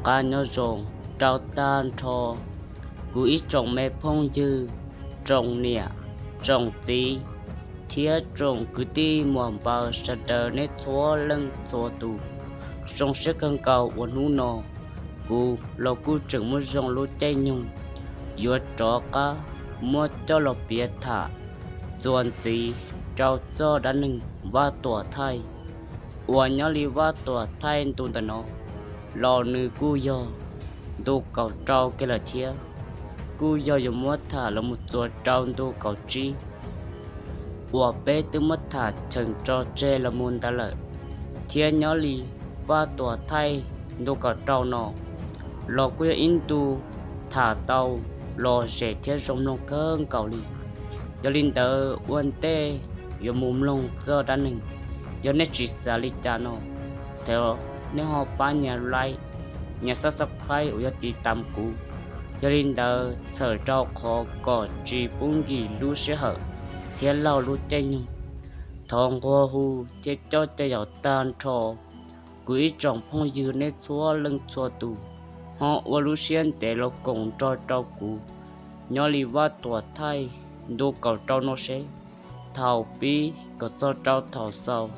Qab nyob zoo rau tag nrho kuv ib tsoom me phooj ywg, tsoom niam, tsoom txiv, thiab tsoom kwv tij muam npaws sawv daws nej txhua leej txhua tus. Zoo siab kawg nkaus uas hnub no kuv los kuj tseem muaj zoo lub caij nyoog yuav rov qab muab coj los piav tham txuas ntxiv rau txoj dab neeg Vaj Tuam Thaij, uas nyob li Vaj Tuam Thaij ntu ntawm no los nws kuj yog ntu kaum rau kiag lawm thiab, kuj yog yuav muab tham los mus txuas rau ntu kaum tsib uas peb twb muab tham cheem tso tseg los mus ntawd lawm. Thiab nyob li Vaj Tuam Thaij ntu kaum rau no los kuj yog ib ntu tham tau los zem thiab zoo mloog kawg nkaus li. Yog li ntawd ua ntej yuav mus mloog txoj dab neeg, yog nej tsis xav li cas no, thov nej ho pab nyas like, nyas subscribe uas yog tiv tam kuv. Yog li ntawd txhawm rau qhov kom tsis pub nkim lub sij hawm thiab laug lub caij nyoog, thov nquag hu thiab coj caw yaum tag nrho kuv ib tsoom phooj ywg nej txhua leej txhua tus ho ua lub siab ntev los koom nrog rau kuv nyob li Vaj Tuam Thaij ntu kaum rau no seb thaum pib kom txog rau thaum xaus,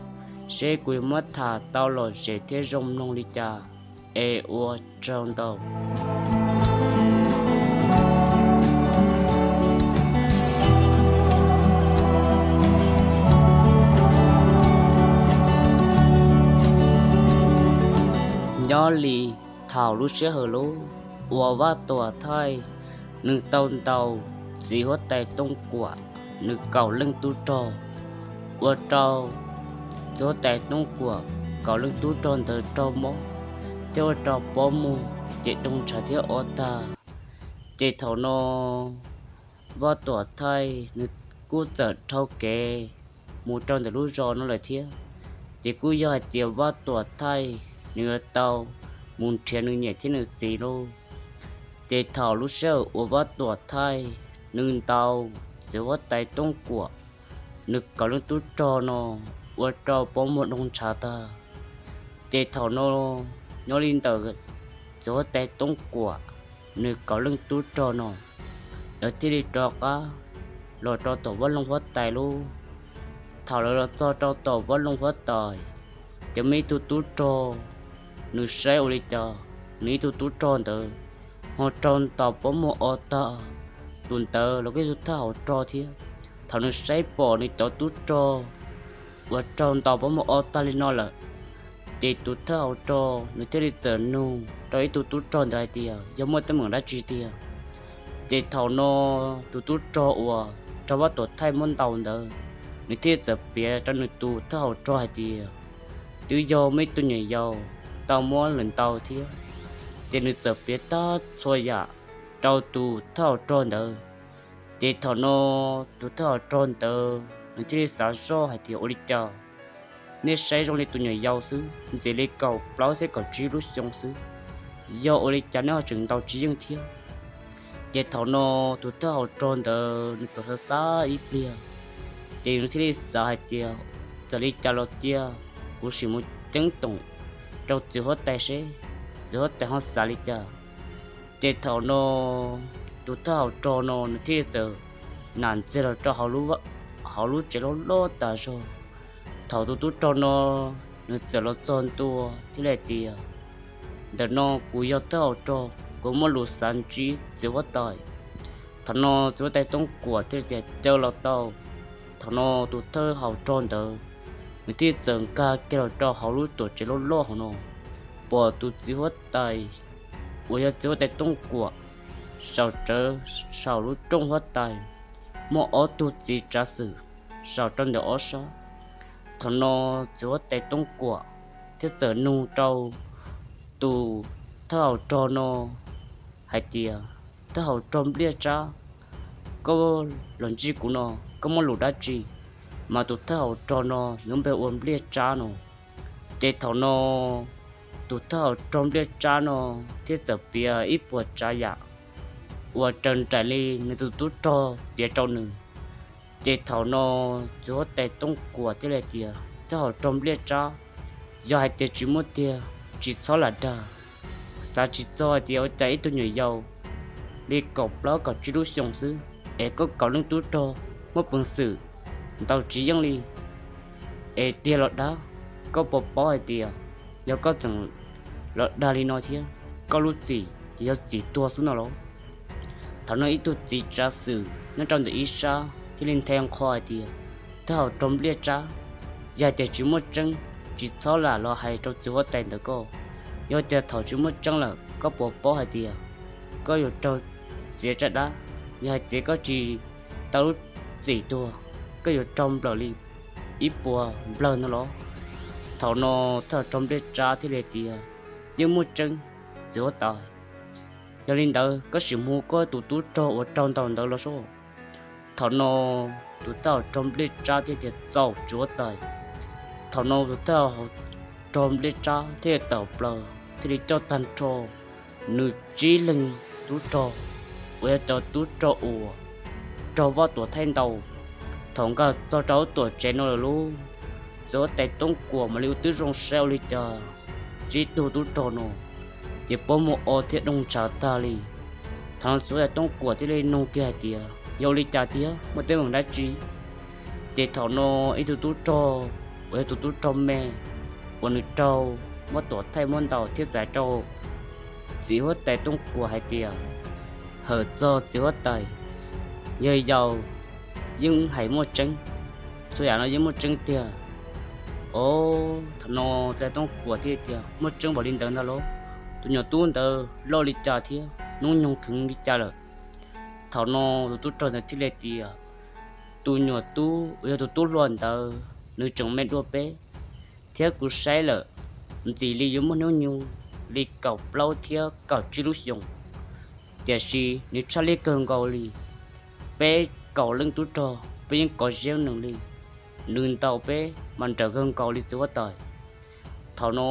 seb kuv yuav muab tham tau lom zem thiab zoo mloog li cas. Es ua tsaug ntau. Nyob li thaum lub sij hawm lub uas Vaj Tuam Thaij nws tau ntaus txiv huab tais Tooj Kuam nws kaum leej tub rog, ua rau txiv huab tais Tooj Kuam kaum leej tub rog ntawd raug mob thiab ua rau pob muag ces doog ntshav thiab o tag. Ces thaum no Vaj Tuam Thaij nws kuj txawm dhau kev mus rau ntawm lub zos no lawm thiab. Ces kuj yog hais tias Vaj Tuam Thaij nws yuav tau mus nrhiav nws niam thiab nws txiv lauj. Ces thaum lub sij hawm uas Vaj Tuam Thaij nws ntaus txiv huab tais Tooj Kuam nws kaum leej tub rog no ua rau pob muag doog ntshav tag, ces thaum no nyob li ntawm txiv huab tais Tooj Kuam nws kaum leej tub rog no, lawv thiaj li rov qab los rau tom Vaj Loog huab tais lauj. Thaum lawv los txog rau tom Vaj Loog huab tais, ces muaj ib tug tub rog, nws saib ua li cas nws ib tug tub rog ntawd ho raug ntaus pob muag o tag. Tus ntawd los kuj yog tus thawj hauv rog thiab. Thaum nws saib pom nws cov tub rog uas raug ntaus pob muag o tag li no lawm, ces tus thawj hauv rog nws thiaj li txawm nug rau ib tug tub rog ntawd hais tias yog muaj teeb meem dab tsi tiag. Ces thaum no tus tub rog uas raug Vaj Tuam Thaij muab ntaus ntawd, nws thiaj li txawm piav rau nws tus thawj hauv rog hais tias twb yog muaj ib tug nyuam yaus tau muab lawv ntaus thiab. Ces nws txawm piav tag txhua yam rau tus thawj hauv rog ntawd. Ces thaum no tus thawj hauv rog ntawd nws thiaj li xav zoj hais tias ua li cas nej saib zoo li tus nyuam yaus xwb, ntxim li kaum plaub thiab kaum tsib lub xyoo xwb, yog ua li cas nej ho tseem ntaus tsis yeej thiab? Ces thaum no tus thawj hauv rog ntawd nws txawm xav xav ib pliag, ces nws thiaj li xav hais tias txawm li cas los tiag kuv sim mus ceeb toom rau txiv huab tais seb txiv huab tais ho xav li cas. Ces thaum no tus thawj hauv rog no nws thiaj li txawm nam ntxiag los rau hauv lub tsev loj loj tas zog. Thaum tus tub rog no nws txawm los txog ntua thiaj li hais tias ntawm no kuv yog thawj hauv rog, kuv muaj lus xav ntsib txiv huab tais. Thaum no txiv huab tais Tooj Kuam thiaj li tias caw los tau. Thaum no tus thawj hauv rog ntawd nws thiaj li txawm nkag kiag los rau hauv lub tuam tsev loj loj hauv no, pom tus txiv huab tais uas yog txiv huab tais Tooj Kuam saum tsawv saum lub rooj huab tais muaj ob tug txiv tsav xwm saum rau ntawm ob sab. Thaum no txiv huab tais Tooj Kuam thiaj txawm nug rau tus thawj hauv rog no hais tias thawj hauv rog Npliaj Tsab, koj los ntsib kuv no koj muaj lus dab tsi? Mas tus thawj hauv rog no nws npe ua Npliaj Tsab no. Ces thaum no tus thawj hauv rog Npliaj Tsab no thiaj txawm piav ib puas tsav yam uas raws nraim li nws tus tub rog piav rau nws. Ces thaum no txiv huab tais Tooj Kuam thiaj li tias thawj hauv rog Npliaj Tsab, yog hais tias tsis muaj tiag tsis txhob lam dag. xav tsis txog hais tias ua cas ib tug nyuam yaus li kaum plaub kaum tsib lub xyoos xwb es koj kaum leej tub rog muaj peev xwm ntaus tsis yeej li. Es tiag los dag, koj puas paub hais tias yog koj tseem los dag li no thiab, koj lub txim ces yog txim tuag xwb no los? Thaum no ib tug txiv tsav xwm nyob rau ntawm ib sab thiaj li nthe nqho hais tias, Thawj hauv rog Npliaj Tsab, yog hais tias tsis muaj tseeb, tsis txhob lam los hais rau txiv huab tais ntawd koj. Yog tias thaum tsis muaj tseeb lawm, koj puas paub hais tias koj yuav raug txiav tsaj dab? Yog hais tias koj tsis tau lub txim tuag, koj yuav raug nplawm li ib puas nplawg no los? Thaum no thawj hauv rog Npliaj Tsab thiaj li tias, Yeej muaj tseeb, txiv huab tais. Yog li ntawd koj sim hu koj tus tub rog uas raug ntaus ntawd los soj. Thaum no tus thawj hauv rog Npliaj Tsab thiaj tias, Txaus txiv huab tais. Thaum no tus thawj hauv rog Npliaj Tsab thiaj tawm plaws thiaj li coj tag nrho nws tsib leeg tub rog uas yog cov tub rog uas raug Vaj Tuam Thaij ntaus. Thaum nkag txog rau lub tuam tsev no lawm lauj, txiv huab tais Toob Kuam mam li ua tib zoo saib ua li cas tsib tug tub rog no ces pob muag o thiab doog ntshav tag li. Thaum no txiv huab tais Toob Kuam thiaj li nug kiag hais tias, Yog ua li cas thiab, muaj teeb meem dab tsi? Ces thaum no ib tug tub rog uas yog tus tub rog me uas nws raug Vaj Tuam Thaij muab ntaus thiaj txais rau txiv huab tais Toob Kuam hais tias, Hawm txog txiv huab tais, yog yaus yeej hais muaj tseeb, txhua yam no yeej muaj tseeb tiag. Os, thaum no txiv huab tais Toob Kuam thiaj tias, Muaj tseeb npaum li ntawd ntag los? Tus nyuam tub ntawd loj li cas thiab hnub nyoog kheev li cas lawm? Thaum no tus tub rog ntawd thiaj li tias, Tus nyuam tub uas yog tus tub hluas ntawd nws tseem me dua peb, thiab kuv saib lawm ntxim li yuav muaj hnub nyoog li kaum plaub thiab kaum tsib lub xyoos, tiam sis nws tshaj lij kawg nkaus li. Peb kaum leej tub rog peb yeej kov zeb nws li, nws ntaus peb mas nrawm kawg nkaus li txiv huab tais. Thaum no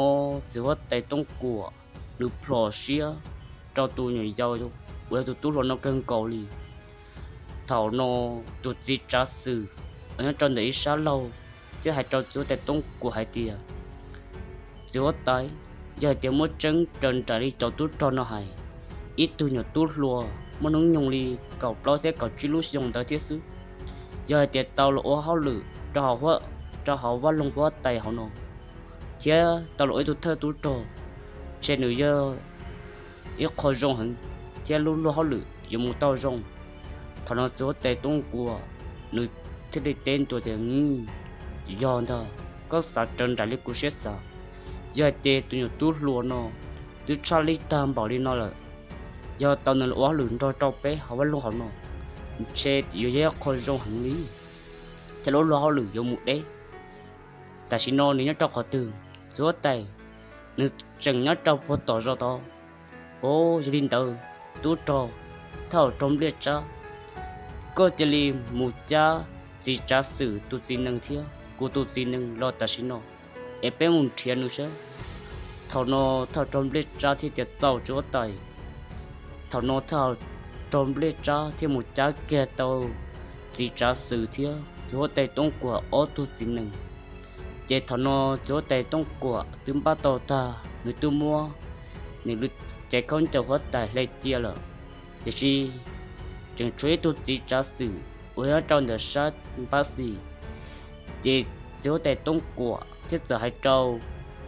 txiv huab tais Toob Kuam nws plhom siab rau tus nyuam yaus uas yog tus tub hluas no kawg nkaus li. Thaum no tus txiv tsav xwm uas nyob rau ntawm ib sab laug thiaj hais rau txiv huab tais Toob Kuam hais tias, Txiv huab tais, yog hais tias muaj tseeb raws nraim li cov tub rog no hais, ib tug nyuam tub hluas muaj hnub nyoog li kaum plaub thiab kaum tsib lub xyoo ntawd thiab xwb, yog hais tias tau los ua hauj lwm rau hauv vaj loog huab tais hauv no, thiab tau los ua ib tug thawj tub rog, ces nws yog ib qho zoo heev thiab lub luag hauj lwm yuav mus tau zoo. Thaum no txiv huab tais Toob Kuam nws thiaj li teb ntua tias, Yog ntag, koj xav raws nraim li kuv siab xav. Yog hais tias tus nyuam tub hluas no twb tshaj lij tag npaum li no lawm, yog tau nws los ua hauj lwm nrog rau peb hauv vaj loog hauv no, ntshe yuav yog ib qho zoo heev li, thiab lub luag hauj lwm yuav mus deb. Tam sim no nws nyob rau qhov twg? Txiv huab tais, nws tseem nyob rau puag tom zos tod. Os, yog li ntawd, tub rog, thawj hauv rog Npliaj Tsab, koj cia li mus cab txiv tsav xwm tus txiv nees thiab kuv tus txiv nees los tam sim no, es peb mus nrhiav nws seb. Thaum no thawj hauv rog Npliaj Tsab thiaj tias, Txaus txiv huab tais. Thaum no thawj hauv rog Npliaj Tsab thiaj mus cab kiag tau txiv tsav xwm thiab txiv huab tais Toob Kuam ob tug txiv nees. Ces thaum no txiv huab tais Toob Kuam twb npaj tau tag, nws twb muab nws lub cev khaub ncaws huab tais hle cia lawm, tiam sis tseem tshuav ib tug txiv tsav xwm uas nyob rau ntawm sab npab xis. Ces txiv huab tais Toob Kuam thiaj txawm hais rau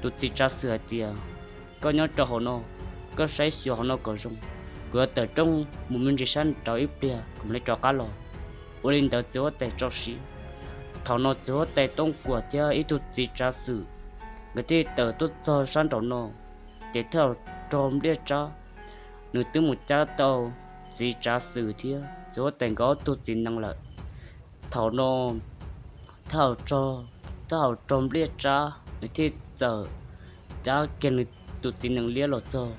tus txiv tsav xwm hais tias, Koj nyob rau hauv no, koj saib xyuas hauv no kom zoo, kuv yuav tawm rooj mus me ntsis sab nraud ib pliag kuv mam li rov qab los. Ua li ntawd txiv huab tais tso siab. Thaum no txiv huab tais Toob Kuam thiab ib tug txiv tsav xwm nkawd thiaj tawm tuaj txog sab nraum no. Ces thawj hauv rog Npliaj Tsab nws twb mus cab tau txiv tsav xwm thiab txiv huab tais nkawd ob tug txiv nees lawm. Thaum no thawj hauv rog Npliaj Tsab nws thiaj txawm cab kiag nws tus txiv nees liab los txog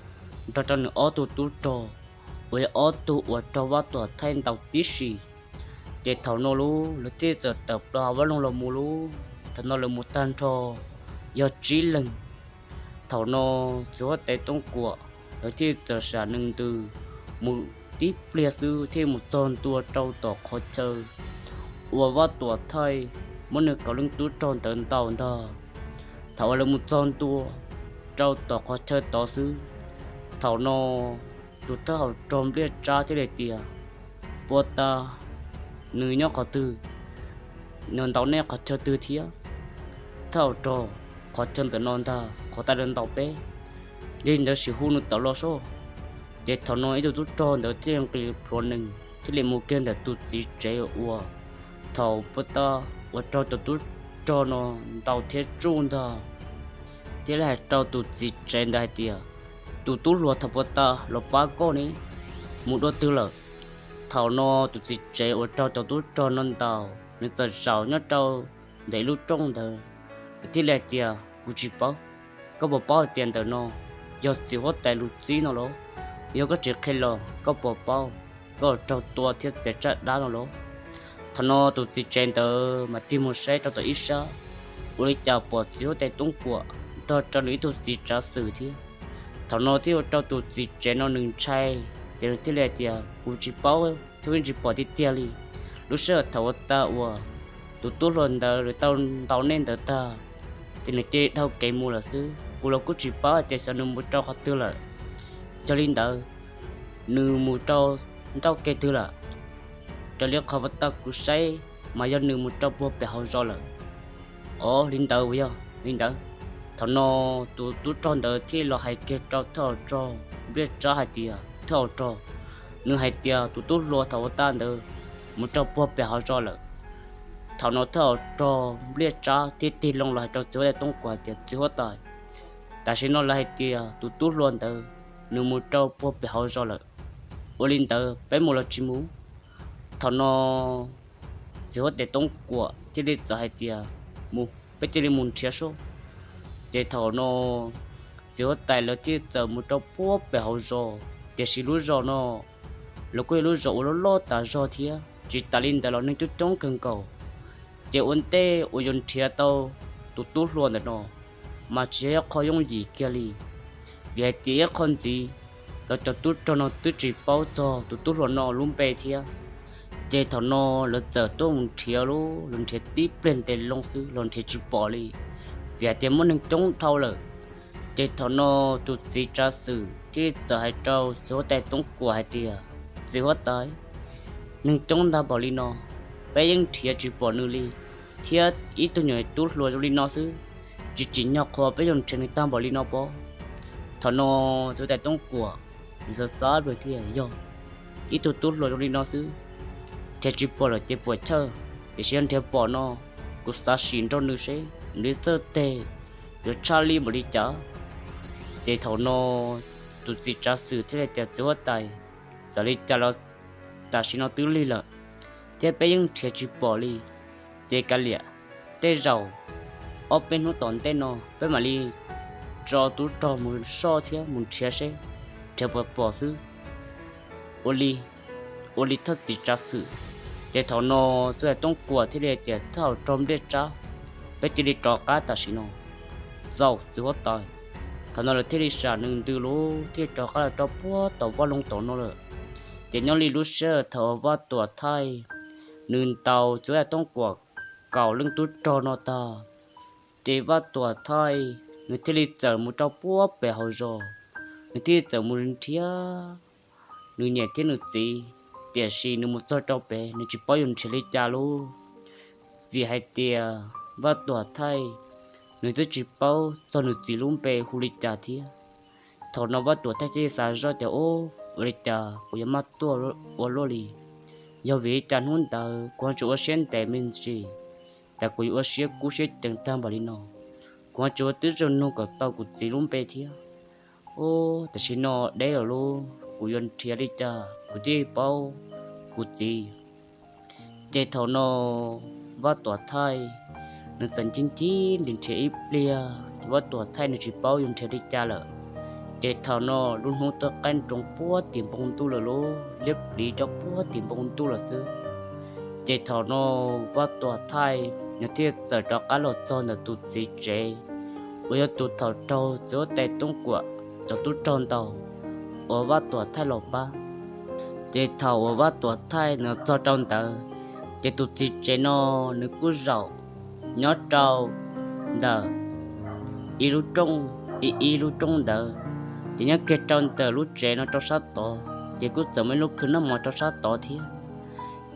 nrog rau nws ob tug tub rog uas yog ob tug uas raug Vaj Tuam Thaij ntaus tib si. Ces thaum no lub lawv thiaj txawm tawm plaws hauv vaj loog los mus lub. Thaum no lawv mus tag nrho yog tsib leeg. Thaum no txiv huab tais Toob Kuam lawv thiaj txawm sam nees ntws mus tib pliag xwb thiaj mus txog ntua rau tom qhov chaw uas Vaj Tuam Thaij muab nws kaum leej tub rog ntawd ntaus ntag. Thaum uas lawv mus txog ntua rau tom qhov chaw tod xwb, Thaum no tus thawj hauv rog Npliaj Tsab thiaj li tias, Puag ta nws nyob qhov twg? Nws ntaus nej qhov chaw twg thiab? Thawj hauv rog, qhov chaw ntawm no ntag, qhov tau nws ntaus peb. Yog li ntawd sim hu nws tawm los soj. Ces thaum no ib tug tub rog ntawd thiaj li nqis plhuav nees thiaj li mus kiag ntawm tus txiv tsev uas thaum puag ta uas raug cov tub rog no ntaus thiab tsuj ntag, thiaj li hais rau tus txiv tsev ntawd hais tias, Tus tub hluas thaum puag ta los pab koj ne, mus dua twg lawm? Thaum no tus txiv tsev uas raug cov tub rog no ntaus nws txawm zaum nyob rau ntawm ib lub rooj ntawd, nws thiaj li hais tias, Kuv tsis paub. Koj puas paub hais tias ntawm no yog txiv huab tais lus txib no los? Yog koj tsis qhia los koj puas paub koj raug tua thiab txiav tsaj dab no los? Thaum no tus txiv tsev ntawd mas tig mus saib rau tom ib sab, ua li cas pom txiv huab tais Toob Kuam nrog rau nws ib tug txiv tsav xwm thiab. Thaum no thiaj ua rau tus txiv tsev no nws ntshai, ces nws thiaj li hais tias, Kuv tsis paub thiab kuv tsis pom tiag tiag li. Lub sij hawm thaum ua ta uas tus tub hluas ntawd nws tau ntaus nej ntawd tag, ces nws cia li dhau kev mus lawm xwb. Kuv los kuj tsis paub hais tias xyov nws mus rau qhov twg lawm. Yog li ntawd, nws mus rau ntawm kev twg lawm? Raws li qhov uas tau kuv saib mas yog nws mus rau puag pem hauv zos lawm. Os, li ntawd uas yog li ntawd. Thaum no tus tub rog ntawd thiaj los hais kiag rau thawj hauv rog Npliaj Tsab hais tias, Thawj hauv rog, nws hais tias tus tub hluas thaum ua ta ntawd mus rau puag pem hauv zos lawm. Thaum no thawj hauv rog Npliaj Tsab thiaj tig loo los hais rau txiv huab tais Toob Kuam tias, Txiv huab tais, tam sim no lawv hais tias tus tub hluas ntawd nws mus rau puag pem hauv zos lawm. Ua li ntawd peb mus los tsis mus? Thaum no txiv huab tais Toob Kuam thiaj li txawm hais tias, Mus, peb cia li mus nrhiav soj. Ces thaum no txiv huab tais lawv thiaj txawm mus rau puag pem hauv zos, tiam sis lub zos no los kuj yog lub zos uas loj loj tas zog thiab, tsis tas li ntawd los neeg coob coob kawg nkaus. Ces ua ntej uas yuav nrhiav tau tus tub hluas ntawm no mas tsis yog ib qho yooj yim kiag li, vim hais tias ib qho ntxiv los cov tub rog no twb tsis paub txog tus tub hluas no lub npe thiab. Ces thaum no lawv txawm tuaj mus nrhiav, los nrhiav tib pliag ntev loo xwb los nrhiav tsis pom li, vim hais tias muaj neeg coob dhau lawm. Ces thaum no tus txiv tsav xwm thiaj li txawm hais rau txiv huab tais Toob Kuam hais tias, Txiv huab tais, neeg coob ntau npaum li no, peb yeej nrhiav tsis pom nws li, thiab ib tug nyuam tub hluas zoo li no xwb, tsis tsim nyog qhuas peb yuav nrhiav nws tag npaum li no pob? Thaum no txiv huab tais Toob Kuam nws xav xav tias, Yog ib tug tub hluas zoo li no xwb, nrhiav tsis pom lawm ces puas chawj, tiam sis yog nrhiav pom no, kuv xav sim nrog nws seb nws li txawj teg yuav tshaj lij npaum li cas. Ces thaum no tus txiv tsav xwm thiaj li tias, Txiv huab tais, txawm li cas los tam sim no twb lig lawm, thiab peb yeej nrhiav tsis pom li. Ces kav liam, tej zaum ob peb hnub tom ntej no peb mam li tso tub rog mus soj thiab mus nrhiav seb nrhiav puas pom xwb. Ua li, ua li thawj txiv tsav xwm. Ces thaum no txiv huab tais Toob Kuam thiaj li tias, Thawj hauv rog Npliaj Tsab, peb cia li rov qab tam sim no. Txaus, txiv huab tais. Thaum no lawv thiaj li sam nws ntws lus thiaj li rov qab los rau puag tom vaj loog tom no lawm. Ces nyob li lub sij hawm thaum uas Vaj Tuam Thaij nws ntaus txiv huab tais Toob Kuam kaum leej tub rog no tag, ces Vaj Tuam Thaij nws thiaj li txawm mus rau puag pem hauv zos, nws thiaj li txawm mus nrhiav nws niam thiab nws txiv, tiam sis nws mus txog rau pem nws tsis paub yuav nrhiav li cas lub, vim hais tias Vaj Tuam Thaij nws twb tsis paub txog nws txiv lub npe hu li cas thiab. Thaum no Vaj Tuam Thaij thiaj li xav zoj tias, Ub, ua li cas kuv yuav maj tuaj ua luaj li? Yog vim li cas hnub ntawd kuv ho tseem ua siab ntev me ntsis, cas kuv yuav ua siab kub siab ceev tag npaum li no? Kuv ho tseem ua tib zoo nug kom tau kuv txiv lub npe thiab. Ub, tam sim no deb lawm lub, kuv yuav nrhiav li cas kuv thiaj paub kuv txiv? Ces thaum no Vaj Tuam Thaij nws txawm ncig ncig nrhiav ib pliag ces Vaj Tuam Thaij nws tsis paub yuav nrhiav li cas lawm. Ces thaum no lub hnub twb qaij nroos puag tim npoo ntuj lawm lub, liab pliv rau puag tim npoo ntuj lawm xwb. Ces thaum no Vaj Tuam Thaij nws thiaj txawm rov qab los txog ntawm tus txiv tsev uas yog tus thaum raug txiv huab tais Toob Kuam cov tub rog ntaus uas Vaj Tuam Thaij los pab. Ces thaum uas Vaj Tuam Thaij nws txog rau ntawd, ces tus txiv tsev no nws kuj zaum nyob rau ntawm ib lub rooj, ib ib lub rooj ntawd. Ces nyob kiag rau ntawm lub tsev no rau sab tod ces kuj txawm muaj ib lub khw noj mov rau sab tod thiab.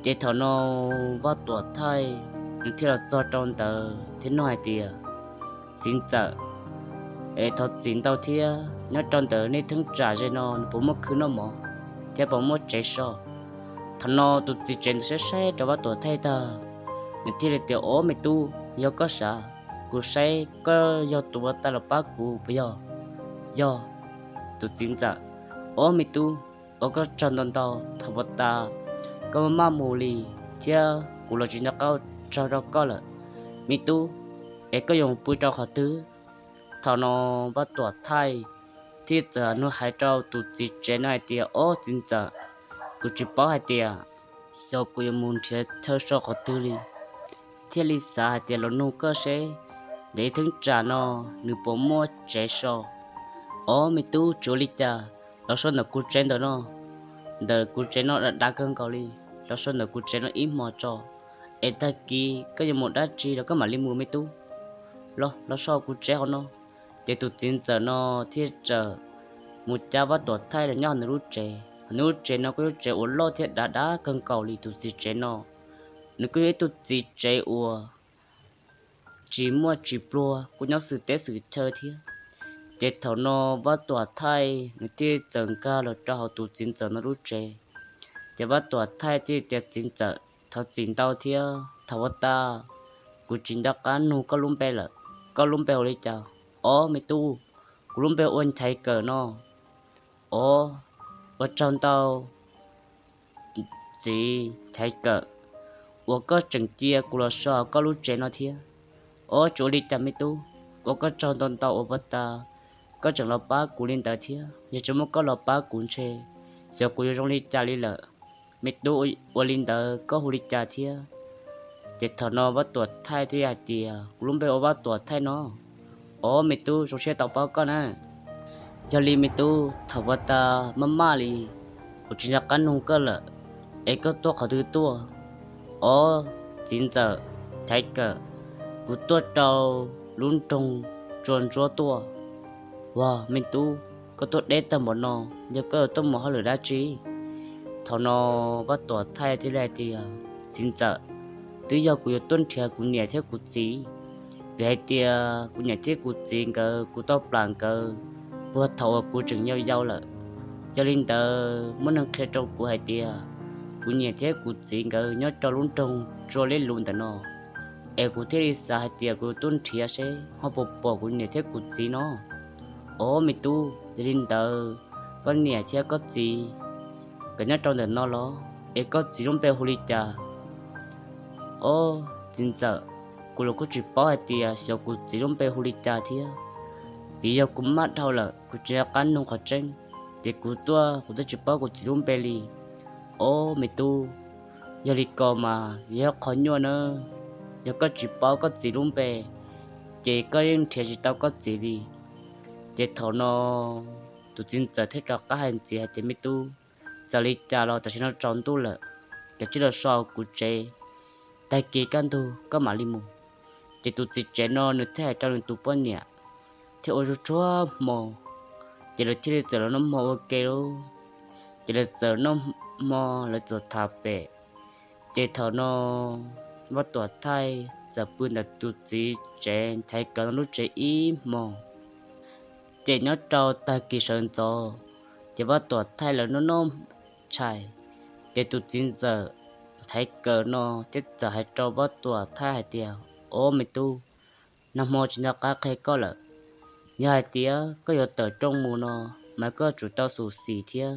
Ces thaum no Vaj Tuam Thaij nws thiaj los txog rau ntawd thiab nug hais tias, Txiv ntxawm, es thov txim ntau thiab, nyob rau ntawm nej theeb tsam ze no nws puas muaj khw noj mov thiab puas muaj tsev so? Thaum no tus txiv tsev ntawd saib saib rau Vaj Tuam Thaij tag, nws thiaj li tias, Ob me tub, yog koj sav, kuv saib koj yog tus ua tas los pab kuv puas yog? Yog, tus txiv ntxawm. Ob me tub, ua koj tsaug ntau ntau, thaum ua tas koj maj maj mus li thiab kuv los tsis nco qab ua tsaug rau koj lawm. Me tub, es koj yuav mus pw rau qhov twg? Thaum no Vaj Tuam Thaij thiaj txawm nug hais rau tus txiv tsev no hais tias, Ob txiv ntxawm, kuv tsis paub hais tias xyov kuv yuav mus nrhiav chaw so qhov twg li, thiaj li xav hais tias los nug koj seb ntawm ib theeb tsam no nws puas muaj tsev so. Ob me tub, tsis ua li cas, los so ntawm kuv tsev ntawm no, ntawm kuv tsev no dav dav kawg nkaus li, los so ntawm kuv tsev no ib hmos tso, es tag kis koj yuav mus dab tsi los koj mam li mus me tub. Los so kuv tsev hauv no. Ces tus txiv ntxawm no thiaj txawm mus cab Vaj Tuam Thaij los nyob hauv nws lub tsev. Hauv nws lub tsev no kuj yog tsev uas loj thiab dav dav kawg nkaus li. Tus txiv tsev no nws kuj yog ib tug txiv tsev uas tsis muaj tsis pluag, kuj nyob xwm teb xwm chaw thiab. Ces thaum no Vaj Tuam Thaij nws thiaj txawm nkag los rau hauv tus txiv ntxawm no lub tsev. Ces Vaj Tuam Thaij thiaj tias, Txiv ntxawm, thov txim ntau thiab, thaum ua tas kuv tsis nco qab nug koj lub npe lawm. Koj lub npe hu li cas? Ob me tub, kuv lub npe ua Nchaiv Kawm no. Ob, ua tsaug ntau txiv Nchaiv Kawm uas koj tseem cia kuv los so koj lub tsev no thiab. Ob, tsis ua li cas me tub, ua koj tsaug ntau ntau uas ua tas koj tseem los pab kuv li ntawd thiab. Yog tsis muaj koj los pab kuv ntshe xyov kuv yuav zoo li cas li lawm. Me tub, ua li ntawd koj hu li cas thiab? Ces thaum no Vaj Tuam Thaij thiaj hais tias, Kuv lub npe ua Vaj Tuam Thaij no. Ob, me tub, zoo siab tau paub koj na. Yog li me tub, thaum ua tas maj maj li kuv tsis nco qab nug koj lawm, es koj tuaj qhov twg tuaj? Ob, txiv ntxawm Nchaiv Kawm, kuv tuaj rau lub nroog Tsua Ntsuab tuaj. Ua, me tub, koj tuaj deb tag npaum no, yog koj yuav tuaj mus hauj lwm dab tsi? Thaum no Vaj Tuam Thaij thiaj li hais tias, Txiv ntxawm, twb yog kuv yuav tuaj nrhiav kuv niam thiab kuv txiv, vim hais tias kuv niam thiab kuv txiv nkawd kuv tau plam nkawd puag thaum uas kuv tseem yau yau lawm. Yog li ntawd muaj neeg qhia rau kuv hais tias kuv niam thiab kuv txiv nkawd nyob rau lub nroog Tsua Liab Lus ntawm no, es kuv thiaj li xav hais tias kuv tuaj nrhiav seb ho puas pom kuv niam thiab kuv txiv no. Ob, me tub, yog li ntawd koj niam thiab koj txiv nkawd nyob rau ntawm no los? Es koj txiv lub npe hu li cas? Ob, txiv ntxawm, kuv los kuj tsis paub hais tias xyov kuv txiv lub npe hu li cas thiab, vim yog kuv maj dhau lawm kuv tsis nco qab nug qhov tseeb, ces kuv tuaj kuv twb tsis paub kuv txiv lub npe li. Ob, me tub, yog li ko mas yog qhov nyuaj nawb, yog koj tsis paub koj txiv lub npe, ces koj yeej nrhiav tsis tau koj txiv li. Ces thaum no tus txiv ntxawm thiaj rov qab hais ntxiv hais tias, Me tub, txawm li cas los tam sim no tsaus ntuj lawm, koj cia li los so kuv tsev, tag kis kaj ntug koj mam li mus. Ces tus txiv tsev no nws thiaj hais rau nws tus poj niam, thiaj ua tsuag tsuag hmo, ces lawv thiaj li txawm los noj hmo ua ke lauj. Ces lawv txawm noj hmo, lawv txawm tham pem. Ces thaum no Vaj Tuam Thaij txawm pw ntawm tus txiv tsev Nchaiv Kawm no lub tsev ib hmo. Ces nyob rau tag kis sawv ntxov, ces Vaj Tuam Thaij lawv noj noj tshais, ces tus txiv ntxawm Nchaiv Kawm no thiaj txawm hais rau Vaj Tuam Thaij hais tias, Ob, me tub, nag hmo tsis nco qab qhia koj lawm. Yog hais tias koj yuav tawm rooj mus no, mas koj tsum tau xyuam xim thiab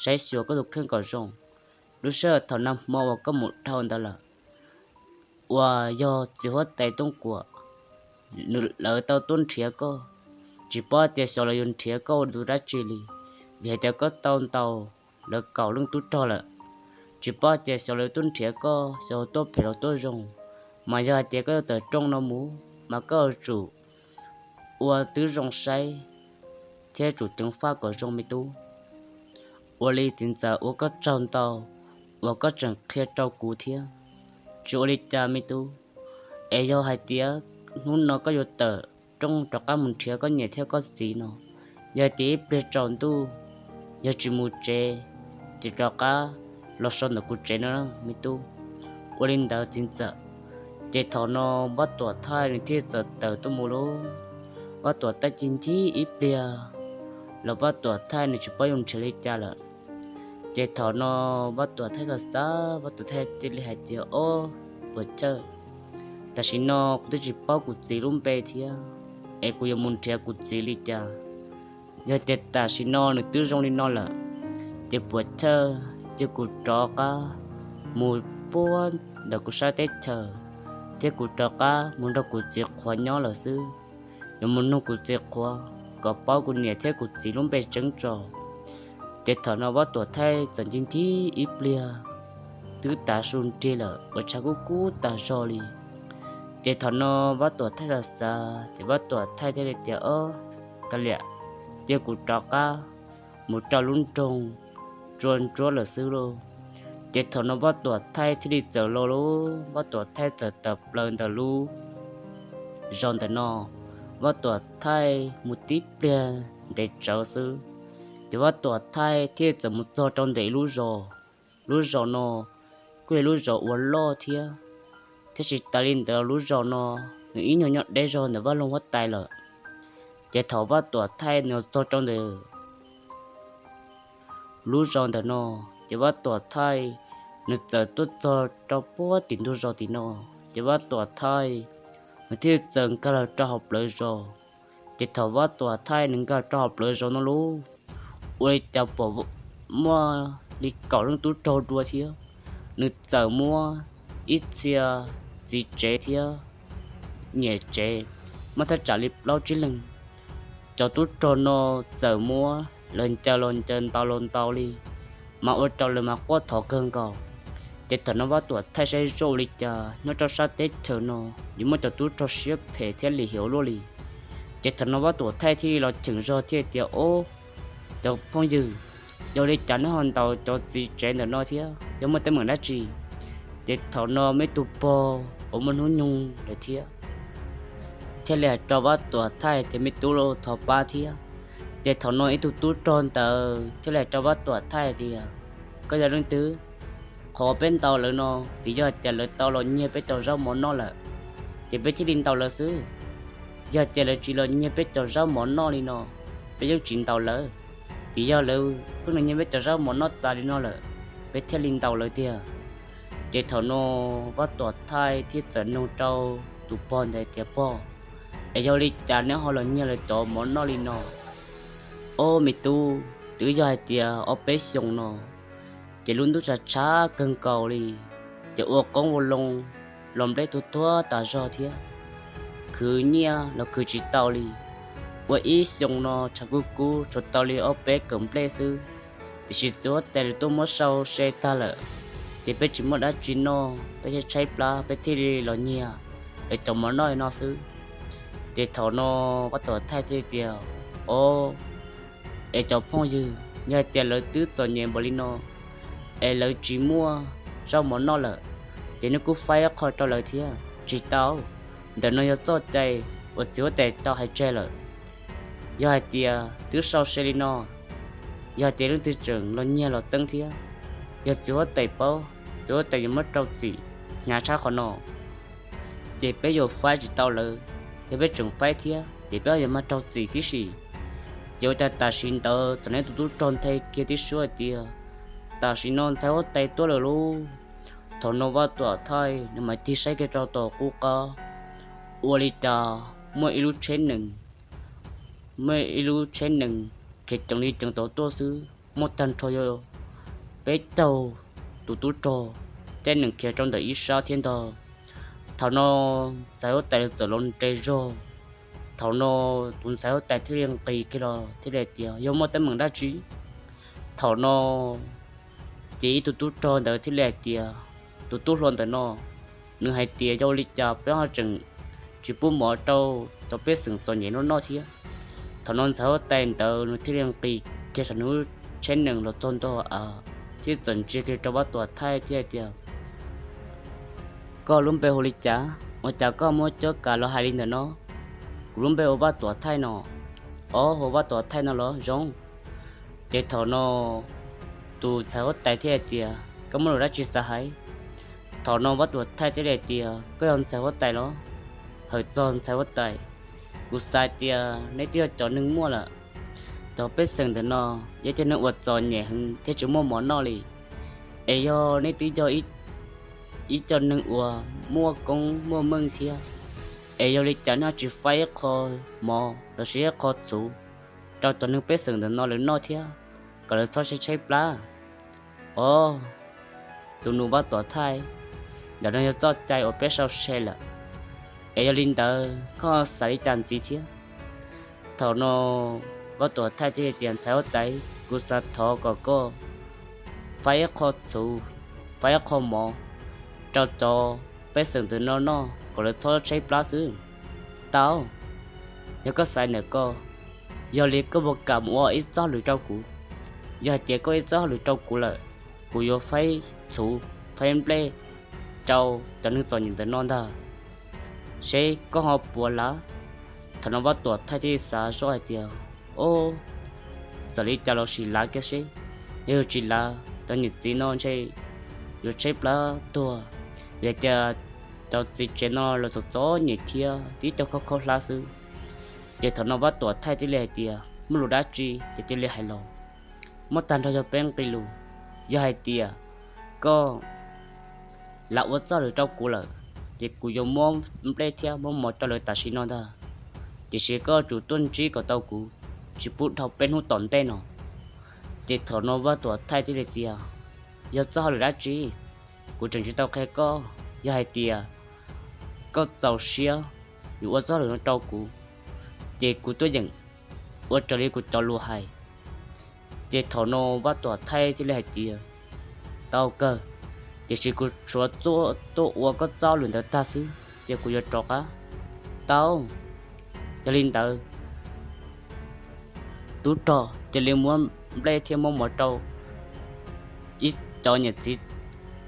saib xyuas koj tus kheej kom zoo. Lub sij hawm thaum nag hmo uas koj mus dhau ntawd lawm, uas yog txiv huab tais Tooj Kuam, nws lawv tau tuaj nrhiav koj, tsis paub tias xyov lawv yuav nrhiav koj ua tus dab tsi li, vim hais tias koj tau ntaus lawv kaum leej tub rog lawm. Tsis paub tias xyov lawv tuaj nrhiav koj, xyov tuaj phem los tuaj zoo. Mas yog hais tias koj yuav tawm rooj no mus, mas koj yuav tsum ua tib zoo saib thiab tsum ceev faj kom zoo, me tub. Ua li txiv ntxawm, ua koj tsaug ntau uas koj tseem qhia rau kuv thiab. Tsis ua li cas, me tub. Es yog hais tias hnub no koj yuav tawm rooj rov qab mus nrhiav koj niam thiab koj txiv no, Yog tias ib pliag tsaus ntuj yog tsis mus tsev, ces rov qab los so ntawm kuv tsev no me tub. Ua li ntawd txiv ntxawm. Ces thaum no Vaj Tuam Thaij nws thiaj txawm tawm tuaj mus lauj. Vaj Tuam Thaij cia ncig ib pliag los Vaj Tuam Thaij nws tsis paub yuav nrhiav li cas lawm. Ces thaum no Vaj Tuam Thaij xav xav, Vaj Tuam Thaij thiaj li hais tias, Ob, puas chawj, tam sim no kuv twb tsis paub kuv txiv lub npe thiab, es kuv yuav mus nrhiav kuv txiv li cas? Yog tias tam sim no nws twb zoo li no lawm, ces puas chawj cia kuv rov qab mus puag ntawm kuv sab teb chaws, thiab kuv rov qab mus nrog kuv txiv qhuav nyob lawm xwb. Yuav mus nug kuv txiv qhuav kom paub kuv niam thiab kuv txiv lub npe tseeb tso. Ces thaum no Vaj Tuam Thaij txawm ncig ncig ib pliag, twb tav su nrig lawm uas tshav kub kub tas zog li. Ces thaum no Vaj Tuam Thaij xav xav, ces Vaj Tuam Thaij thiaj li tias, Ob, kav liam, cia kuv rov qab mus rau lub nroog Tsua Ntsuab lawm xwb lauj. Ces thaum no Vaj Tuam Thaij thiaj li txawm los lauj. Vaj Tuam Thaij txawm tawm plaws ntawm lub zos ntawm no, Vaj Tuam Thaij mus tib pliag ntev tsawv xwb, ces Vaj Tuam Thaij thiaj txawm mus txog rau ntawm ib lub zos. Lub zos no kuj yog lub zos uas loj thiab, thiab tsis tas li ntawd lub zos no nws ib nyuag nyob deb zog ntawm Vaj Loog Huab Tais lawm. Ces thaum Vaj Tuam Thaij nws txog rau ntawm lub zos ntawm no, ces Vaj Tuam Thaij nws txawm tuaj txog rau puag tim ntug zos tim no, ces Vaj Tuam Thaij nws thiaj txawm nkag los rau hauv plawv zos. Ces thaum Vaj Tuam Thaij nws nkag rau hauv plawv zos no lauj, ua li cas pom muaj li kaum leej tub rog dua thiab. Nws txawm muab ib txhia txiv tsev thiab niam tsev, muaj thaj tsam li plaub tsib leeg. Cov tub rog no txawm muab lawv ncaws los ncaws, ntaus los ntaus li, mas ua rau lawv mas quaj thov kawg nkaus. Ces thaum no Vaj Tuam Thaij saib zoo li cas nyob rau sab teb chaws no yuav muaj cov tub rog siab phem thiab lim hiam ua luaj li. Ces thaum no Vaj Tuam Thaij thiaj li los cheem zog thiaj tias, Ob, cov phooj ywg, yog li cas neb ho ntaus cov txiv tsev ntawm no thiab, yog muaj teeb meem dab tsi? Ces thaum no muaj ib tug pog uas muaj hnub nyoog lawm thiab, thiaj li hais rau Vaj Tuam Thaij tias, Me tub, thov pab thiab. Ces thaum no ib tug tub rog ntawd thiaj li hais rau Vaj Tuam Thaij tias, Koj yog leej twg? Qhov peb ntaus lawv no vim yog hais tias lawv tau los nyiag peb cov zaub mov noj lawm, ces peb thiaj li ntaus lawv xwb. Yog hais tias lawv tsis los nyiag peb cov zaub mov noj li no, peb yeej tsis ntaus lawv, vim yog lawv pheej los nyiag peb cov zaub mov noj tas li no lawm, peb thiaj li ntaus lawv tiag. Ces thaum no Vaj Tuam Thaij thiaj txawm nug rau tus pog ntawd tias, Pog, es yog li cas neb ho los nyiag lawv cov mov noj li no? Ob, me tub, twb yog hais tias ob peb xyoos no, ces lub ntuj tshav tshav kawg nkaus li, ces ua qoob ua loo, los nplej tuag tuag tas zog thiab, khwv nyiaj los khwv tsis tau li. Ua ib xyoos no tshav kub kub tshuav tau li ob peb kawm nplej xwb, tiam sis txiv huab tais lawv tuaj muab sau se tag lawm, ces peb tsis muaj dab tsi noj, peb thiaj tshaib plab, peb thiaj li los nyiag lawv cov mov noj li no xwb. Ces thaum no Vaj Tuam Thaij thiaj tias, Ob, es cov phooj ywg, yog hais tias lawv twb txom nyem npaum li no, es lawv tsis muaj zaub mov noj lawm, ces neb kuj faib qho rau lawv thiab. Tsis tau, ntawm no yog txoj cai uas txiv huab tais tau hais tseg lawm. Yog hais tias twb sau se li no, yog hais tias leej twg tseem los nyiag los txeeb thiab, yog txiv huab tais paub, txiv huab tais yuav muab rau txim hnyav tshaj qhov no, ces peb yuav faib tsis tau lawv. Yog peb tseem faib thiab ces peb yuav mag rau txim thiab si. Ces ua cas tam sim ntawd txawm hnov tus tub rog nthe kiag tib suab hais tias, Tam sim no ntxhais huab tais tuaj lawm lauj. Thaum no Vaj Tuam Thaij nws mam tig saib kiag rau tom qub qab, ua li cas muaj ib lub tsheb nees, muaj ib lub tsheb nees khiav ceev li ceev tod tuaj xwb, muaj tag nrho yog peb caug tus tub rog, tsheb nees khiav rau ntawm ib sab thiab ntag. Thaum no ntxhais huab tais txawm los nres zog. Thaum no tus ntxhais huab tais thiaj li nqis kiag los thiaj li hais tias, Yog muaj teeb meem dab tsi? Thaum no ces ib tug tub rog ntawd thiaj li hais tias, Tus tub hluas ntawm no, nws hais tias yog li cas peb ho tseem tsis pub mov rau cov pej xeem txom nyem no noj thiab. Thaum no ntxhais huab tais ntawd nws thiaj li nqis kiag saum nws lub tsheb nees los txog ntua, thiaj txawm ntsia kiag rau Vaj Tuam Thaij thiaj hais tias, Koj lub npe hu li cas? Ua cas koj muab cuab kav los hais li ntawm no? Kuv lub npe hu Vaj Tuam Thaij no. Ob, hu Vaj Tuam Thaij no los zoo. Ces thaum no tus ntxhais huab tais thiaj hais tias, koj muaj lus dab tsi xav hais? Thaum no Vaj Tuam Thaij thiaj li hais tias, koj yog ntxhais huab tais los? Hawm txog ntxhais huab tais, kuv xav tias neb twb yog cov neeg muaj lawm. Cov pej xeem ntawm no yog cov neeg uas txom nyem heev thiab tsis muaj mov noj li. Es yog neb twb yog ib cov neeg uas muaj koob muaj meej thiab, es yog li cas neb ho tsis faib ib qho mov los sis ib qho txhuv rau cov neeg pej xeem ntawm no lawv noj thiab, kom lawv txhob tshaib tshaib plab? Ob, tus nus Vaj Tuam Thaij, ntawm no yog txoj cai uas peb sau se lawm. Es yog li ntawd koj xav li cas ntxiv thiab? Thaum no Vaj Tuam Thaij thiaj tias, ntxhais huab tais, kuv xav thov kom koj faib ib qho txhuv, faib ib qho mov rau cov pej xeem ntawm no noj kom lawv txhob tshaib plab xwb. Tau, yog koj xav ntawm koj, yog li koj puas kam mus ua ib txoj hauj lwm rau kuv? Yog hais tias koj ib txoj hauj lwm rau kuv lawm, kuv yuav faib txhuv, faib nplej rau cov neeg txom nyem ntawm no ntag, seb koj ho puas lav. Thaum no Vaj Tuam Thaij thiaj xav zoj hais tias, ob, txawm li cas los sim lav kiag seb, yog yus tsis lav cov niam txiv no ntshe yuav tshaib plab tuag, vim tias cov txiv tsev no los txom txom nyem thiab tib co khaub khaub hlab xwb. Ces thaum no Vaj Tuam Thaij thiaj li hais tias, muaj lus dab tsi ces cia li hais los, muab tag nrho yog peb nqe lus. Yog hais tias koj lav ua txoj hauj lwm rau kuv lawm, ces kuv yuav muab nplej thiab muab mov rau lawv tam sim no ntag, tiam sis koj tsum tuaj ntsib kom tau kuv, tsis pub dhau peb hnub tom ntej no. Ces thaum no Vaj Tuam Thaij thiaj li tias, yog txoj hauj lwm dab tsi? Kuv tseem tsis tau qhia koj. Yog hais tias koj txaus siab yuav ua txoj hauj lwm no rau kuv, ces kuv tuaj yeem ua raws li kuv cov lus hais. Ces thaum no Vaj Tuam Thaij thiaj li hais tias, tau kawg, tiam sis kuv tsuav tuaj ua koj txoj hauj lwm ntawd tag xwb ces kuv yuav rov qab. Tau, yog li ntawd tub rog cia li muab nplej thiab muab mov rau ib cov niam txiv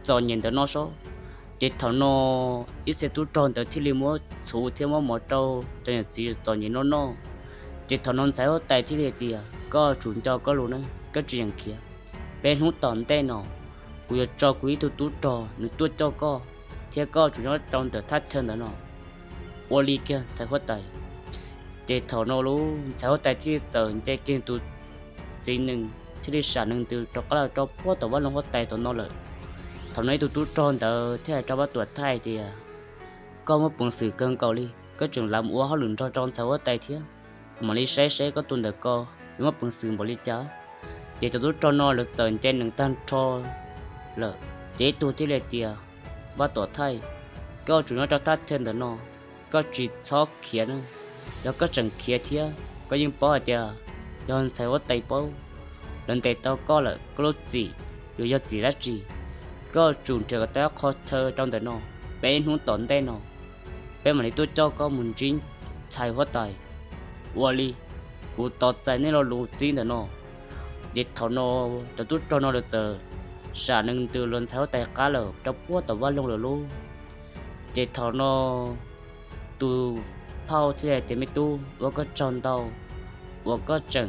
txom nyem ntawm no sob. Ces thaum no ib txhia tub rog ntawd thiaj li muab txhuv thiab muab mov rau cov niam txiv txom nyem no noj. Ces thaum no ntxhais huab tais thiaj li hais tias, koj tsum nco koj lus na, koj tsis yeem khiav. Peb hnub tom ntej no kuv yuav tso kuv ib tug tub rog nws tuaj coj koj, thiab koj tsum nyob rau ntawm thaj chaw ntawm no. Ua li kiag ntxhais huab tais. Ces thaum no lub ntxhais huab tais thiaj li txawm nce kiag tus txiv nees thiaj li sam nees ntws rov qab los rau puag tom vaj loog huab tais tom no lawm. Thaum no ib tug tub rog ntawd thiaj hais rau Vaj Tuam Thaij tias, koj muaj peev xwm kawg nkaus li, koj tseem lav mus ua hauj lwm nrog rau ntxhais huab tais thiab, kuv mam li saib saib koj tus ntawm ko yuav muaj peev xwm npaum li cas. Ces cov tub rog no lawv txawm nce nees tag nrho lawm, ces ib tug thiaj li tias, Vaj Tuam Thaij, koj tsum nyob rau thaj chaw ntawm no, koj tsis txhob khiav na. Yog koj tseem khiav thiab, koj yeej paub hais tias yog ntxhais huab tais paub, lawv ntes tau koj lawm, koj lub txim yuav yog txim dab tsi? Koj tsum nrhiav kom tau qhov chaw rau ntawm no, peb hnub tom ntej no peb mam li tuaj coj koj mus ntsib ntxhais huab tais. Ua li, kuv tos txais nej lo lus txib ntawm no. Ces thaum no cov tub rog no lawv txawm sam nees ntws los ntxhais huab tais qab lawm rau puag tom vaj loog lawm lauj. Ces thaum no tus phauj thiaj hais tias, me tub, ua koj tsaug ntau uas koj tseem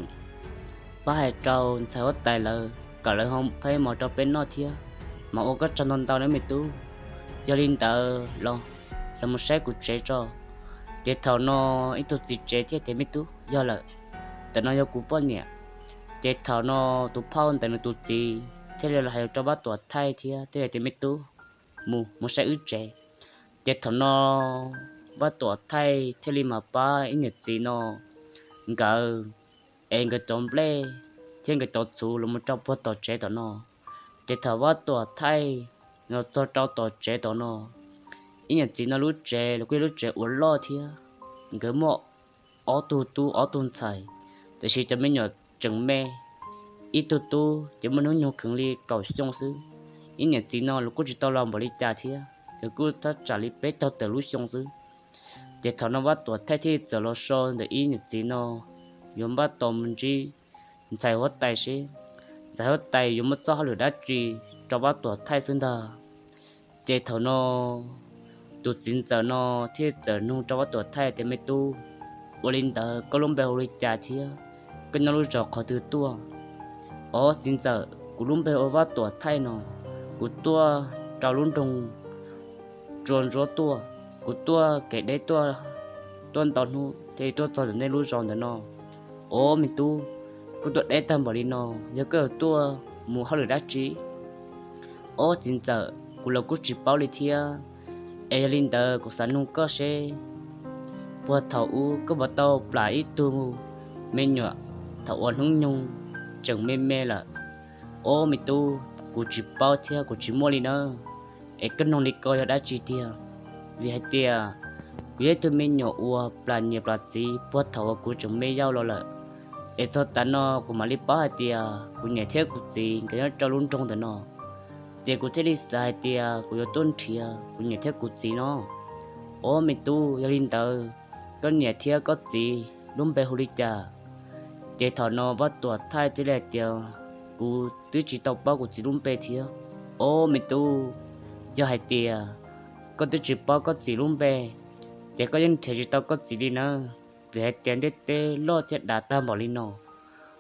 pab hais rau ntxhais huab tais lawv kom lawv ho faib mov rau peb noj thiab, mas ua koj tsaug ntau ntau nawb me tub. Yog li ntawd los, los mus saib kuv tsev tso. Ces thaum no ib tug txiv tsev thiaj tias, me tub, yog lawm, ntawm no yog kuv poj niam. Ces thaum no tus phauj ntawd nws tus txiv thiaj li los hais rau Vaj Tuam Thaij thiab thiaj li tias, me tub, mus mus saib wb tsev. Ces thaum no Vaj Tuam Thaij thiaj li mam pab ib niam txiv no nkawd es nkawd cov nplej thiab nkawd cov txhuv los mus rau puag tom tsev tom no. Ces thaum Vaj Tuam Thaij los txog rau tom tsev tom no, ib niam txiv no lub tsev los kuj yog lub tsev uas loj thiab, nkawd muaj ob tug tub ob tug ntxhais, tiam sis cov me nyuam tseem me. Ib tug tub ces muaj hnub nyoog kheev li kaum xyoo xwb. Ib niam txiv no los kuj tsis tau laus npaum li cas thiab, nkawd kuj thaj tsam li peb caug tawm lub xyoo xwb. Ces thaum no Vaj Tuam Thaij thiaj txawm los so ntawm ib niam txiv no yuav npaj tos mus ntsib ntxhais huab tais seb ntxhais huab tais yuav muaj txoj hauj lwm dab tsi rau Vaj Tuam Thaij xwb ntag. Ces thaum no tus txiv ntxawm no thiaj txawm nug rau Vaj Tuam Thaij tias, me tub, Ua li ntawd koj lub npe hu li cas thiab koj nyob lub zos qhov twg tuaj? Ob txiv ntxawm, kuv lub npe hu ua Vaj Tuam Thaij no, kuv tuaj rau lub nroog Tsua Ntsuab tuaj, kuv tuaj kev deb tuaj, tuaj ntau hnub thiaj tuaj txog ntawm nej lub zos ntawm no. Ob me tub, koj tuaj deb tag npaum li no, yog koj yuav tuaj mus hauj lwm dab tsi? Ob txiv ntxawm, kuv los kuj tsis paub li thiab, es yog li ntawd kuv xav nug koj seb puag thaum ub koj puas tau plam ib tug me nyuam thaum uas hnub nyoog tseem me me lawm? Ob me tub, kuv tsis paub thiab kuv tsis muaj li nawb. Es koj nug li ko yog dab tsi tiag? Vim hais tias kuv yog ib tug me nyuam uas plam niam plam txiv puag thaum uas kuv tseem me yau los lawm. Es txog tav no kuv mam li paub hais tias kuv niam thiab kuv txiv nkawd nyob rau lub nroog ntawm no, ces kuv thiaj li xav hais tias kuv yuav tuaj nrhiav kuv niam thiab kuv txiv no. Ob me tub, yog li ntawd koj niam thiab koj txiv lub npe hu li cas? Ces thaum no Vaj Tuam Thaij thiaj li hais tias, kuv twb tsis tau paub kuv txiv lub npe thiab. Ob me tub, yog hais tias koj twb tsis paub koj txiv lub npe, ces koj yeej nrhiav tsis tau koj txiv li nawb. Vim hais tias ntiaj teb loj thiab dav tag npaum li no,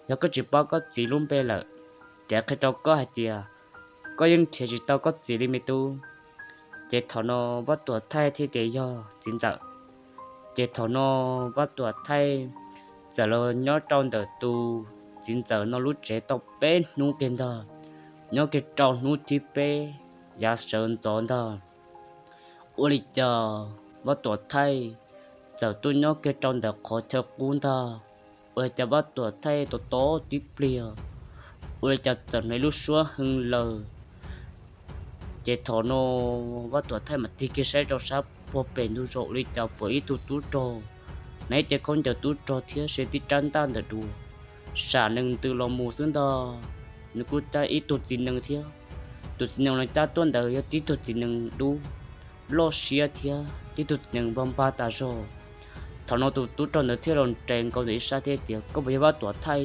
yog koj tsis paub koj txiv lub npe lawm, ces qhia rau koj hais tias koj yeej nrhiav tsis tau koj txiv li me tub. Ces thaum no Vaj Tuam Thaij thiaj tias, yog txiv ntxawm. Ces thaum no Vaj Tuam Thaij txawm los nyob rau ntawm tus txiv ntxawm no lub tsev tau peb hnub kiag ntag, nyob kiag rau hnub thib peb yav sawv ntxov ntag, ua li cas Vaj Tuam Thaij txawm tuaj nyob kiag rau ntawm qhov chaw qub ntag. Ua li cas Vaj Tuam Thaij tos tos tib pliag, ua li cas txawm hnov lub suab hee laws. Ces thaum no Vaj Tuam Thaij mam tig kiag saib rau sab puag pem ntug zos, ua li cas pom ib tug tub rog hnav ib ce khaub ncaws tub rog thiab siv tib rab ntaj ntawm duav, sam nees ntws los mus xwb ntag. Nws kuj cab ib tug txiv nees thiab. Tus txiv nees no cab tuaj ntawd yog tib tug txiv nees dub loj siab thiab tib tug txiv nees npag npag tas zog. Thaum no tus tub rog ntawd thiaj los nres nkaus ntawm ib sab thiab tias, koj puas yog Vaj Tuam Thaij?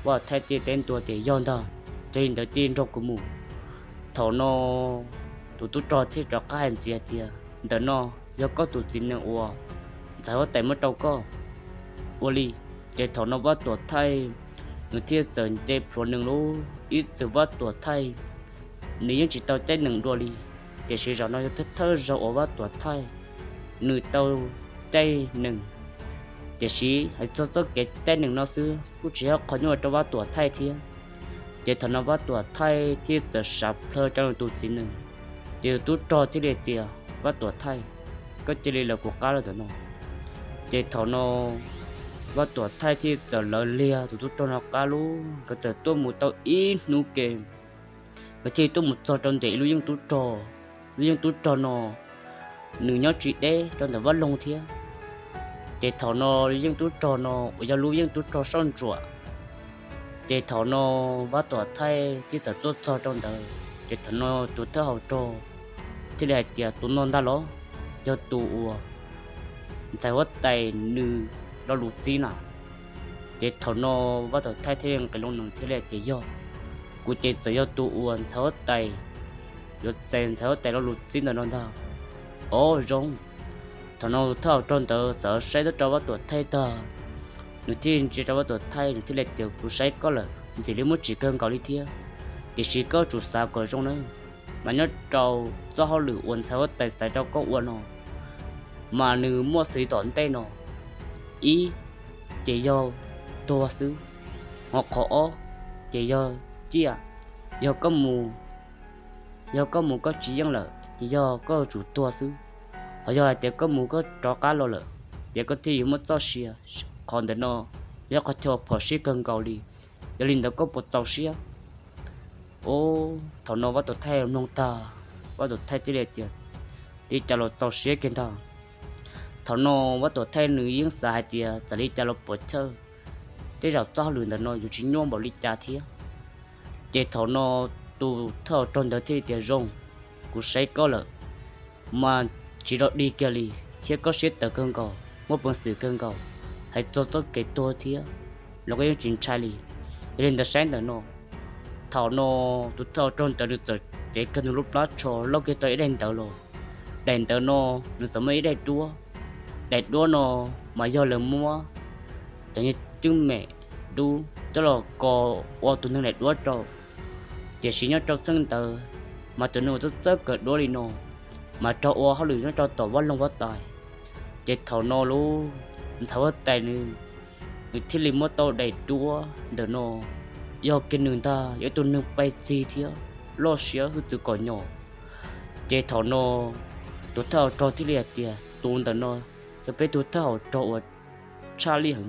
Vaj Tuam Thaij thiaj teb ntua tias, yog ntag, yog li ntawd cia li nrog kuv mus. Thaum no tus tub rog thiaj rov qab hais ntxiv tias, ntawm no yog koj tus txiv nees uas ntxhais huab tais muab rau koj. Ua li, ces thaum no Vaj Tuam Thaij nws thiaj txawm nce plhuav nees lub ib txwm Vaj Tuam Thaij nws yeej tsis tau caij nees dua li, tiam sis zaum no yog thawj zaug uas Vaj Tuam Thaij nws tau caij nees. Tiam sis hais txog txoj kev caij nees no xwb kuj tsis yog qhov nyuaj rau Vaj Tuam Thaij thiab. Ces thaum no Vaj Tuam Thaij thiaj txawm sav plhaw rau nws tus txiv nees, ces tus tub rog thiaj li tias, Vaj Tuam Thaij, koj cia li lawv kuv qab los ntawm no. Ces thaum no Vaj Tuam Thaij thiaj txawm lawv liag tus tub rog no qab lub, nkawd txawm tuaj mus tau ib hnub ke, nkawd thiaj tuaj mus txog rau ntawm ib lub yeej tub rog. Lub yeej tub rog no nws nyob tsis deb rau ntawm vaj loog thiab. Ces thaum no lub yeej tub rog no uas yog lub yeej tub rog soj ntsuam. Ces thaum no Vaj Tuam Thaij thiaj txawm tuaj txog rau ntawd, ces thaum no tus thawj hauv rog thiaj li hais tias, tus no ntag los yog tus uas ntxhais huab tais nws lo lus txib na. Ces thaum no Vaj Tuam Thaij thiaj li nqis loo nws thiaj li hais tias, yog, kuv ces txawm yog tus uas ntxhais huab tais yuav txais ntxhais huab tais lo lus txib ntawm no ntag. Ob zoo. Thaum no thawj hauv rog ntawd txawm saib tuaj rau Vaj Tuam Thaij tag, nws thiaj ntsia rau Vaj Tuam Thaij, nws thiaj li tias, kuv saib koj lawm ntxim li muaj tsim kawg nkaus li thiab, tiam sis koj tsum xav kom zoo na, mas nyob rau txoj hauj lwm uas ntxhais huab tais xaiv rau koj ua no mas nws muaj xws li tom ntej no: ib, ces yog tuag xwb, ho qhov ob ces yog ciaj. Yog koj mus, yog koj mus koj tsis yeej lawm ces yog koj yuav tsum tuag xwb. Ho yog hais tias koj mus koj rov qab los lawm, ces koj thiaj yuav muaj txoj sia. Qhov ntawm no yog qhov chaw phom sij kawg nkaus li, yog li ntawd koj puas txaus siab? Ub, thaum no Vaj Tuam Thaij mloog tag, Vaj Tuam Thaij thiaj li tias, li cas los txaus siab kiag ntag. Thaum no Vaj Tuam Thaij nws yeej xav hais tias txawm li cas los puam chawj, tej zaum txoj hauj lwm ntawm no yuav tsis nyuaj npaum li cas thiab. Ces thaum no tus thawj hauv rog ntawd thiaj li tias, zoo, kuv saib koj lawm mas tsis rov dig kiag li, thiab koj siab tawv kawg nkaus, muaj peev xwm kawg nkaus, hais txog txoj kev tuag thiab los koj yeej tsis ntshai li. Yog li ntawd saib ntawm no. Thaum no tus thawj hauv rog ntawd nws txawm cev kiag nws lub plab tsho lauj kiag tau ib daim ntawv los. Daim ntawv no nws txawm muaj ib daim duab daim duab no mas yog lawv muab cov niag cwj mem dub coj los kos ua tus neeg daim duab rau. Tiam sis nyob rau txheej ntawd mas cov neeg uas txawj txawj kawm duab li no mas raug ua hauj lwm nyob rau tom vaj loog huab tais. Ces thaum no lub ntxhais huab tais nws, nws thiaj li muab tau daim duab ntawm no, yog kiag nws ntag yog ib tug neeg pais txig thiab loj siab hwj txwv kom nyom. Ces thaum no tus thawj hauv rog thiaj li hais tias tus ntawm no yog peb tus thawj hauv rog uas tshaj lij heev,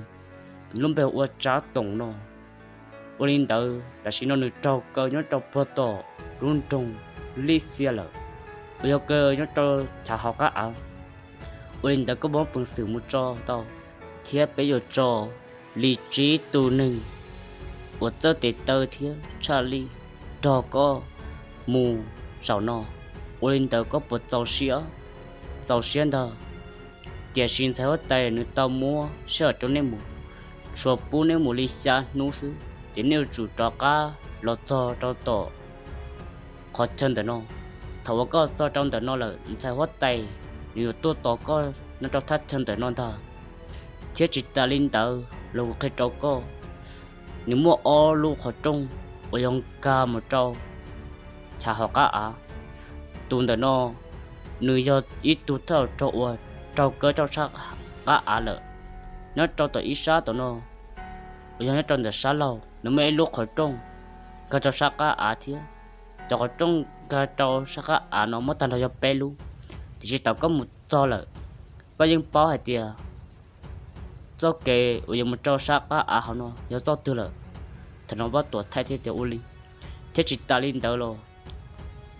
nws lub npe ua Tsav Toom no. Ua li ntawd tam sim no nws raug kaw nyob rau puag tom lub nroog Lij Xias lawm, uas yog kaw nyob rau chav hauv qab av. Ua li ntawd koj muab peev xwm mus tso tau, thiab peb yuav tso li tsib tus neeg uas txawj tes taw thiab tshaj lij nrog koj mus zaum no. Ua li ntawd koj puas txaus siab? Txaus siab ntag. Tiam sis ntxhais huab tais nws tau muab sij hawm rau nej mus, tsuas pub nej mus li xya hnub xwb ces nej yuav tsum rov qab los txog rau tom qhov chaw ntawm no. Thaum uas koj txog rau ntawm no lawm ntxhais huab tais nws yuav tuaj tos koj nyob rau thaj chaw ntawm no ntag. Thiab tsis tas li ntawd los kuv qhia rau koj, nws muaj ob lub qhov rooj uas yog nkag mus rau chav hauv qab av. Tus ntawm no nws yog ib tug thawj hauv rog uas raug kaw rau sab qab av lawm. Nyob rau tom ib sab tom no uas yog nyob rau ntawm sab laug nws muaj ib lub qhov rooj nkag rau sab qab av thiab. Cov qhov rooj nkag rau sab qab av no muaj tag nrho yog peb lub. Tiam sis thaum koj mus txog lawm, koj yeej paub hais tias txoj kev uas yuav mus rau sab qab av hauv no yog txoj twg lawm. Thaum no Vaj Tuam Thaij thiaj tias ua li. Thiab tsis tas li ntawd los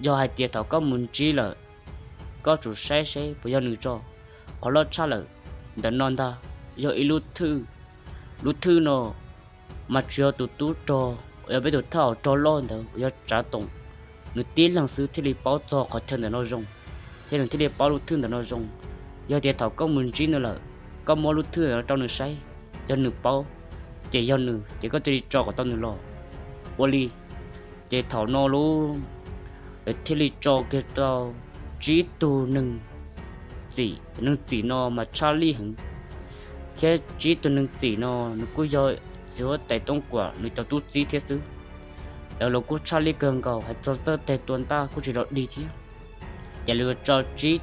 yog hais tias thaum koj mus ntsib lawm, koj tsum saib seb puas yog nws tso. Qhov loj tshaj lawm, ntawm no ntag yog ib lub thwj. Lub thwj no mas tsuas yog tus tub rog uas yog peb tus thawj hauv rog loj ntawd uas yog Tsav Toom, nws tib leeg xwb thiaj li paub txog qhov chaw ntawm no zoo, thiab nws thiaj li paub lub thwj ntawm no zoo. Yog tias thaum koj mus ntsib nws lawm, koj muab lub thwj ntawm no rau nws saib, yog nws paub ces yog nws, ces koj cia li tso kom tau nws los. Ua li, ces thaum no lub, lawv thiaj li tso kiag rau tsib tug neeg txim. Cov neeg txim no mas tshaj lij heev, thiab tsib tug neeg txim no nws kuj yog txiv huab tais Tooj Kuam nws cov tub txib thiab xwb. Lawv los kuj tshaj lij kawg nkaus, hais txog txawj teg tua ntaj kuj tsis rov dig thiab. Ces lawv yuav tso tsib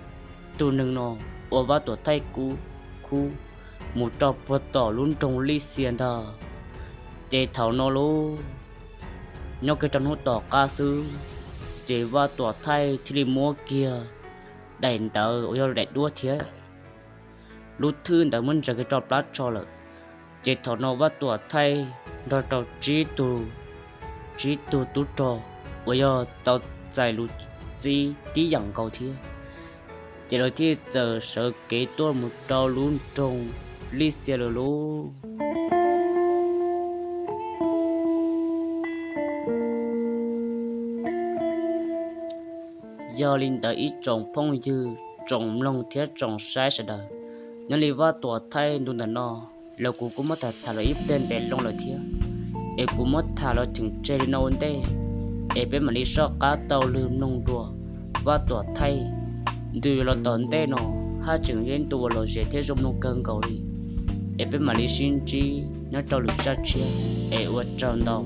tug neeg no ua Vaj Tuam Thaij kub khub mus rau puag tom lub nroog Lij Xias ntag. Ces thaum no lub, nyob kiag rau hnub tom qab xwb, ces Vaj Tuam Thaij thiaj li muab kiag daim ntawv uas yog daim duab thiab lub thwj ntawd muab ntsaws kiag rau plab tsho lawm. Ces thaum no Vaj Tuam Thaij nrog rau tsib tug, tsib tug tub rog uas yog tau txais lus txib tib yam nkaus thiab, ces lawv thiaj txawm sawv kev tuaj mus rau lub nroog Lij Xias lawm lauj. Yog li ntawd ib tsoom phooj ywg, tsoom mloog thiab tsoom saib sawv daws, nyob li Vaj Tuam Thaij ntu ntawm no los kuv kuj muab tham tham los ib pliag ntev loo lawm thiab, es kuv muab tham los cheem tseg li no ua ntej, es peb mam li soj qab taug lw mloog dua Vaj Tuam Thaij ntu yuav los tom ntej no, haj tseem yog ib ntu uas lom zem thiab zoo mloog kawg nkaus li. Es peb mam li sib ntsib nyob rau lwm zaj tshiab, es ua tsaug ntau.